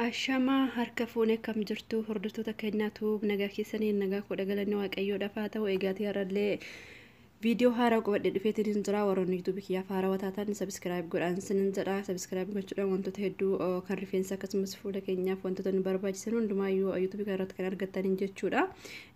Ashamaa harka fuunee akkam jirtu hordoftoota keenyaatu nagaa keessanii nagaa kudha galanni waaqayyoodhaaf haa ta'u. Eegaatii har'allee viidiyoo haaraa qabadhee dhufeetiin jira. Warroonni yuutuubii kiyyaaf haarawaa taatan sabiskiraayib godhaan sinin jedha. Sabiskiraayib gochuudhaan wantoota hedduu kan rifeensa akkasumas fuula keenyaaf wantoota nu barbaachisan hundumaayyuu yuutuubii kana irratti kan argattaniin jechuudha.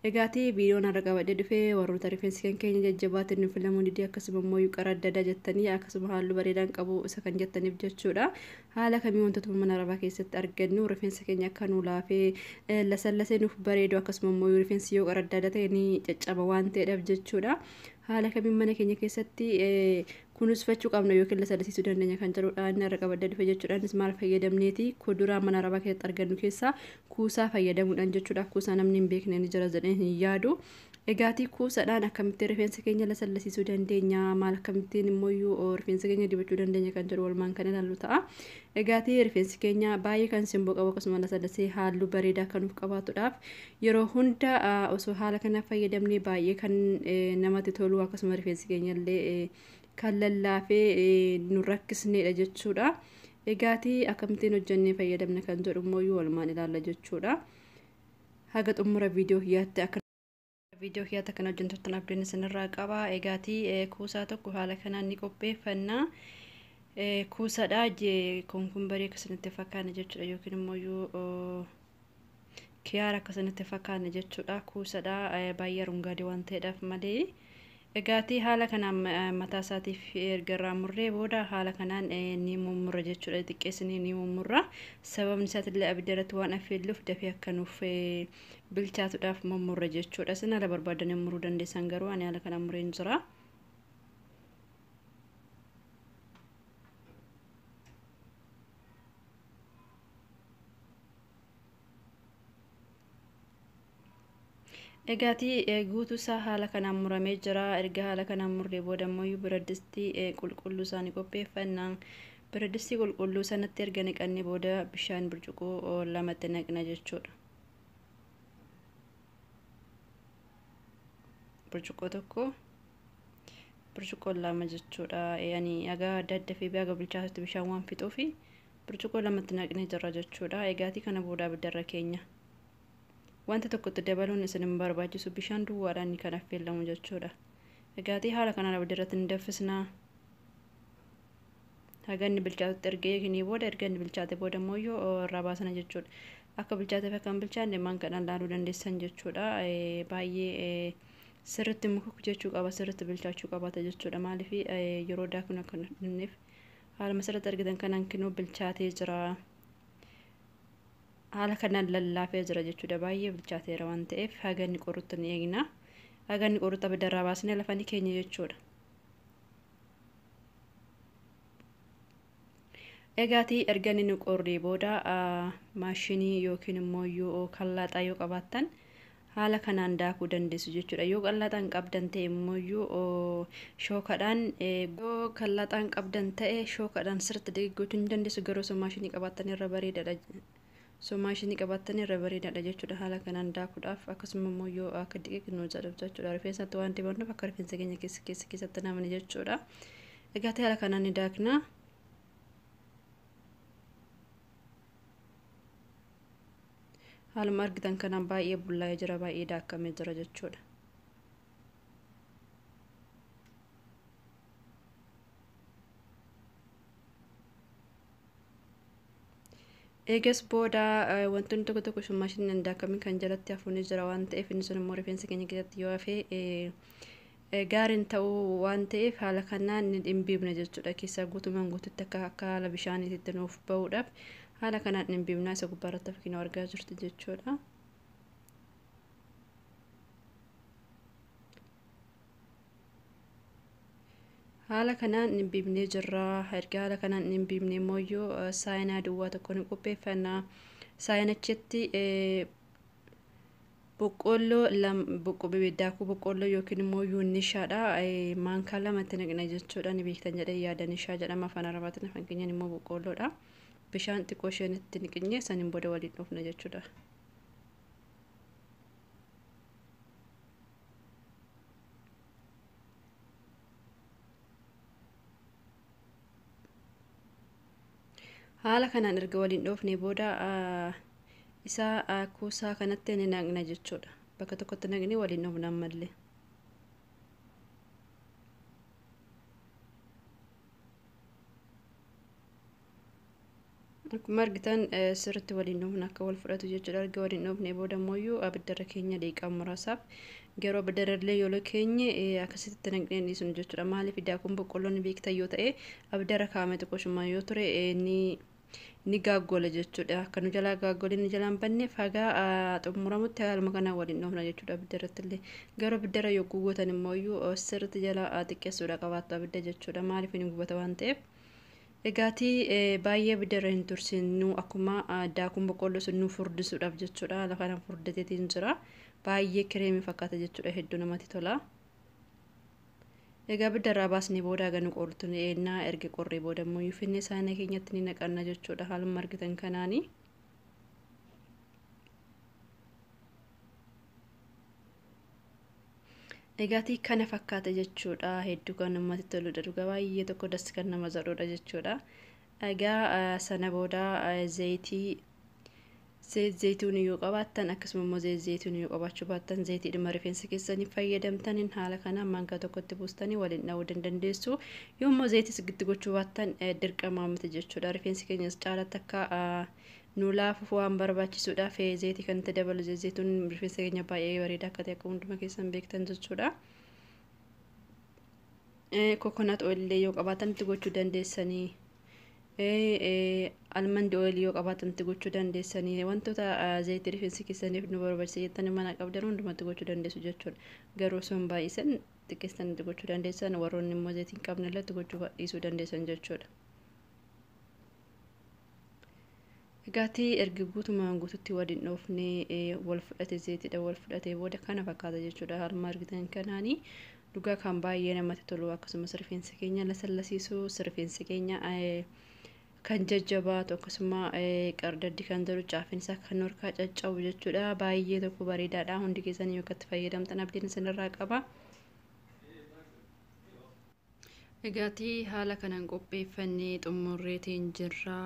Eegaatii viidiyoon har'a qabadhee dhufee warroota rifeensi kan keenya jajjabaatiin nu filamuu didee akkasuma immoo qara adda addaa jettanii akkasuma halluu bareedaan qabu isa kan jettaniif jechuudha. Haala kamii wantoota mana arabaa keessatti argannu rifeensa keenya akka nu laafee lasallasee nuuf bareedu akkasuma immoo rifeensi yoo qara adda addaa ta'e ni caccaba waan ta'eedhaaf jechuudha. Haala kamiin mana keenya keessatti kunuunfachuu qabna yookiin lasalasiisuu dandeenya kan jedhudha. Inni har'a qabadhee dhufe jechuudha. Innis maal fayyadamneeti kuduraa mana arabaa keessatti argannu keessaa kuusaa fayyadamuudhaan jechuudha. Kuusaa namni hin beekne ni jira jedhee hin yaadu. Egaatii kuusaadhaan akkamittiin rifeensa keenya lasalasiisuu dandeenya, maal akkamittiin immoo rifeensa keenya dibachuu dandeenya kan jedhu walumaan kan ilaallu ta'a. Egaatii rifeensi keenya baay'ee kan simboo qabu akkasuma lasallasee halluu bareedaa kan nuuf qabaatuudhaaf yeroo hunda osoo haala kana fayyadamnee baay'ee kan namatti tolu akkasuma rifeensi keenya illee kan lallaafee nu rakkisneedha jechuudha. Egaatii akkamittiin hojjennee fayyadamna kan jedhu immoo walumaan ilaalla jechuudha. Haga xumura viidiyoo kiyyaatti akka viidiyoo kiyyaatti kan hojjettan abdiin isinirraa qaba. Egaatii kuusaa tokko haala kanaan ni qopheeffanna. Kuusaadha konkumbarii akkasinitti fakkaanne jechuudha yookiin immoo kiyaara akkasinitti fakkaanne jechuudha. Kuusaadha baay'ee arungaadee waan ta'eedhaaf malee. Egaatii haala kanaan mataa isaatiif erga irraa murree booda haala kanaan ni mummurra jechuudha. Xiqqeessinee ni mummurra. Sababni isaatillee abidda irratti waan affeelluuf dafee akka nuuf bilchaatuudhaaf mummurra jechuudha. Isin haala barbaadanii muruu dandeessan garuu ani haala kanaan mureen jira. Egaatii guutuu isaa haala kanaan muramee jira. Erga haala kanaan murree booda immoo biradistii qulqulluu isaa ni qopheeffanna. Biradistii qulqulluu sanatti erga naqannee booda bishaan burcuqqoo lamatti naqna jechuudha. Burcuqqoo tokko burcuqqoo lama jechuudha. Yani haga daddafee haga bilchaatutti bishaan waan fixuufi burcuqqoo lamatti naqnee jirra jechuudha. Egaatii kana booda abiddarra keenya. Wanta tokkotti dabaluun isin hin barbaachisu bishaan duwwaadhaan kan affeelamu jechuudha. Egaatii haala kanaan abidda irratti ni danfisna. Haga inni bilchaatutti erga eegnee booda erga inni bilchaate booda immoo irraa baasna jechuudha. Akka bilchaateef akka hin bilchaanne maankaadhaan laaluu dandeessan jechuudha. Baay'ee sirriitti mukuk jechuu qaba, sirriitti bilchaachuu qabaata jechuudha. Maaliif yeroo daaknu akka hin dhumneef haaluma sirriitti argitan kanaan kinoo bilchaatee jira. Haala kanaan lallaafee jira jechuudha. Baay'ee bilchaateera waan ta'eef haga inni qorrutti ni eegna. Haga inni qorrutti abidda irraa baasnee lafa ni keenya jechuudha. Egaatii erga inni nu qorree booda maashinii yookiin immoo yoo kallaaxaa yoo qabaattan haala kanaan daakuu dandeessu jechuudha. Yoo kallaaxaa hin qabdan ta'e immoo shookaadhaan yoo kallaaxaa hin qabdan ta'e shookaadhaan sirriitti diiggachuu ni dandeessu. Garuu osoo maashinii qabaattan irra bareedaadha. So maashinii qabaattan irra bareedaadha jechuudha. Haala kanaan daakuudhaaf akkasuma immoo yoo akka diqnu jedhu jechuudha. Rifeensatti waan dibannuuf akka rifeensa keenya keessa keessa keessatti namni jechuudha. Egaatii haala kanaan ni daakna. Haaluma argitan kanaan baay'ee bullaa'ee jira, baay'ee daakamee jira jechuudha. Eegas booda wantoonni tokko tokko maashiniin hin daakamin kan jalatti hafu ni jira waan ta'eef inni sun immoo rifeensa keenya keessatti yoo hafe gaariin ta'uu waan ta'eef haala kanaan ni dhimbiibna jechuudha. Keessaa guutumaan guututti akka akka haala bishaaniitti nuuf bahuudhaaf haala kanaan dhimbiibnaa isa gubbaa irratti fakkiin argaa jirtu jechuudha. Haala kanaan dhimbiibnee jirra. Erga haala kanaan dhimbiibnee immoo saayinaa duwwaa tokko ni qopheeffanna. Saayinachitti boqqoolloo daakuu boqqoolloo yookiin immoo nishaadha. Maankaa lamatti naqna jechuudha. Ni beektan jedhee yaada nishaa jedhama afaan arabaatiin afaan keenyaan immoo boqqoolloodha. Bishaan xiqqoo isheen itti niqnee saniin booda waliin dhoofna jechuudha. Haala kanaan erga waliin dhoofne booda isaa kuusaa kanatti ni naqna jechuudha. Bakka tokkotti naqnee waliin dhoofna ammallee. Akkuma argitan sirriitti waliin dhoofna akka wal fudhatu jechuudha. Erga waliin dhoofne booda immoo abiddarra keenya daqiiqaa muraasaaf, garuu abiddarra illee yoo keenye akkasitti naqnee dhiisnu jechuudha. Maaliif, daakuun boqqolloo ni beektan yoo ta'e, abiddarra kaa'ame xiqqooshumaa yoo ture ni gaaggola jechuudha. Akka nu jalaa gaaggolee ni jalaan banne fagaa xumuramutti haaluma kanaan waliin dhoofna jechuudha abiddarratti illee. Garuu abiddarra yoo gubatan immoo sirriitti jala xiqqeessuudha qabaattu abidda jechuudha. Maaliif, ni gubata waan ta'eef. Egaatii baay'ee abiddarra hin tursinnu, akkuma daakuun boqqolloo sun nu furdisuudhaaf jechuudha. Haala kanaan furdateetiin jira. Baay'ee kireemii fakkaata jechuudha. Hedduu namatti tola. Egaa abiddarraa baasnee booda haga nu qortu eennaa. Erga qorree booda immoo finne saanii keenyatti ni naqanna jechuudha. Haaluma argitan kanaani. Egaatii kana fakkaata jechuudha. Hedduu kan namatti toludha. Dhugaa baay'ee tokko das kan nama jedhudha jechuudha. Egaa sana booda zayitii zayituun yoo qabaattan, akkasuma immoo zayituun yoo qabaachuu baattan, zayitiidhuma rifeensa keessanii fayyadamtaniin haala kanaan maankaa tokkotti buustanii waliin dha'uu dandeessu. Yoo immoo zayitii itti gochuu baattan dirqamaa miti jechuudha. Rifeensi keenyas caalatti akka nu laafuuf waan barbaachisuudhaaf zayitii kan itti dabalu. Zayituun rifeensa keenya baay'ee bareedaa akka ta'e akka hunduma keessan beektan jechuudha. Coconut oilillee yoo qabaatan itti gochuu dandeessanii. Almond oil yoo qabaatan itti gochuu dandeessanii. Wantoota zayitii rifeensa keessaniif nu barbaachisa jettanii mana qabdan hundumatti gochuu dandeessu jechuudha. Garuu osoo hin baay'isan xiqqeessan itti gochuu dandeessan. Warroonni immoo zayitii hin qabne illee itti gochuu dhiisuu dandeessan jechuudha. Egaatii erga guutumaan guututti waliin dhoofnee wal fudhate, zayitiidha wal fudhatee booda kana fakkaata jechuudha. Haaluma argitan kanaanii dhugaa kan baay'ee namatti tolu, akkasumas rifeensa keenya lasallasiisu, rifeensa keenya kan jajjabaatu, akkasuma qardaddi kan jedhu caafin isaa kan harkaa caccabu jechuudha. Baay'ee tokko bareedaadha. Hundi keessan yoo akkatti fayyadamtan abdiin isinirraa qaba. Egaatii haala kanaan qopheeffannee xumurreetiin jirra.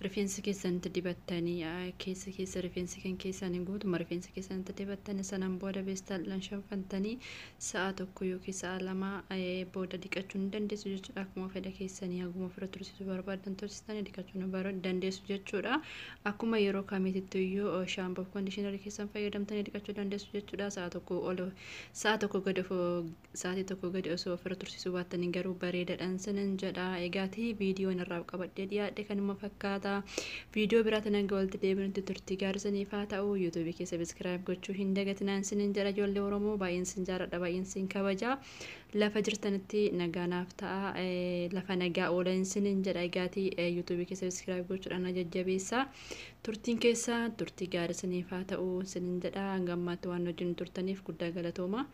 Rifeensa keessanitti dibattanii, keessa keessa rifeensa kan keessanii guutuma rifeensa keessanitti dibattanii, sanaan booda beestaalaan shanfantanii sa'a 1 yookiin sa'a 2 booda dhiqachuu ni dandeessu jechuudha. Akkuma fedha keessanii haguma ofirra tursiisuu barbaadan tursiistanii dhiqachuu ni dandeessu jechuudha. Akkuma yeroo kamiititti iyyuu shaampoo fi conditionerii keessan fayyadamtanii dhiqachuu dandeessu jechuudha. Sa'a 1 ol, sa'a 1 gadi, sa'aatii 1 gadi osoo ofirra tursiisuu baattanii garuu bareedaadhaan sinin jedha. Egaatii viidiyoon irraa qabadhee dhiyaadhe kanuma fakkaata. Viidiyoo biraatiin hanga walitti deebinutti turtii gaarii isiniif haa ta'u. YouTubeii keessa subscribe gochuu hin dagatinaan sinin jedha. Ijoollee Oromoo, baay'een sin jaalladha, baay'een sin kabaja. Lafa jirtanitti nagaa naaf ta'a, lafa nagaa oolan sinin jedha. Egaatii YouTubeii keessa subscribe gochuudhaan na jajjabeessa. Turtiin keessa turtii gaarii isiniif haa ta'u sinin jedha. Hanga ammaatti waan wajjin turtaniif guddaa galatooma.